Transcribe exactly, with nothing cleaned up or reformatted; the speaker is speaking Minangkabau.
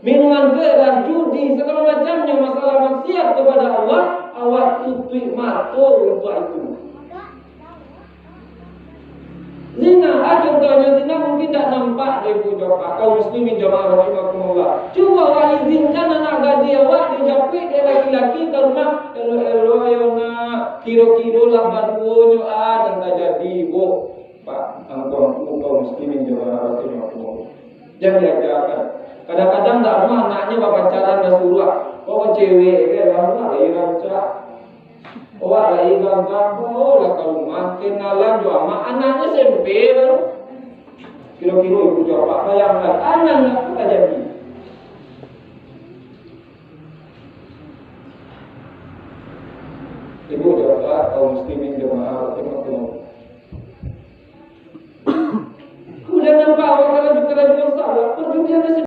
Minuman keras, judi, segala macamnya masalah maksiat kepada Allah, awak tutuik mato untuak itu. Zina, ah, contohnyo zina mungkin dak nampak dek ibu jo bapak, kaum muslimin jamaah rahimakumullah. Cubo awak izinkan anak gadih awak dijapuik dek laki-laki ka rumah, elok-elok yo nak, kiro-kiro lah baduonyo, ah, nan tajadi, Bu. Pak, angku-angku kaum muslimin jamaah rahimakumullah. Jan diajakan. Kadang-kadang dak rumah anaknyo bapacaran basuruak. Oh, cewek kan, barulah lai rancak. Awak lai gagah, baolah ka rumah, kenalan jo amak, anaknyo S M P baru. Kiro-kiro ibu jo bapak bayangkan, anak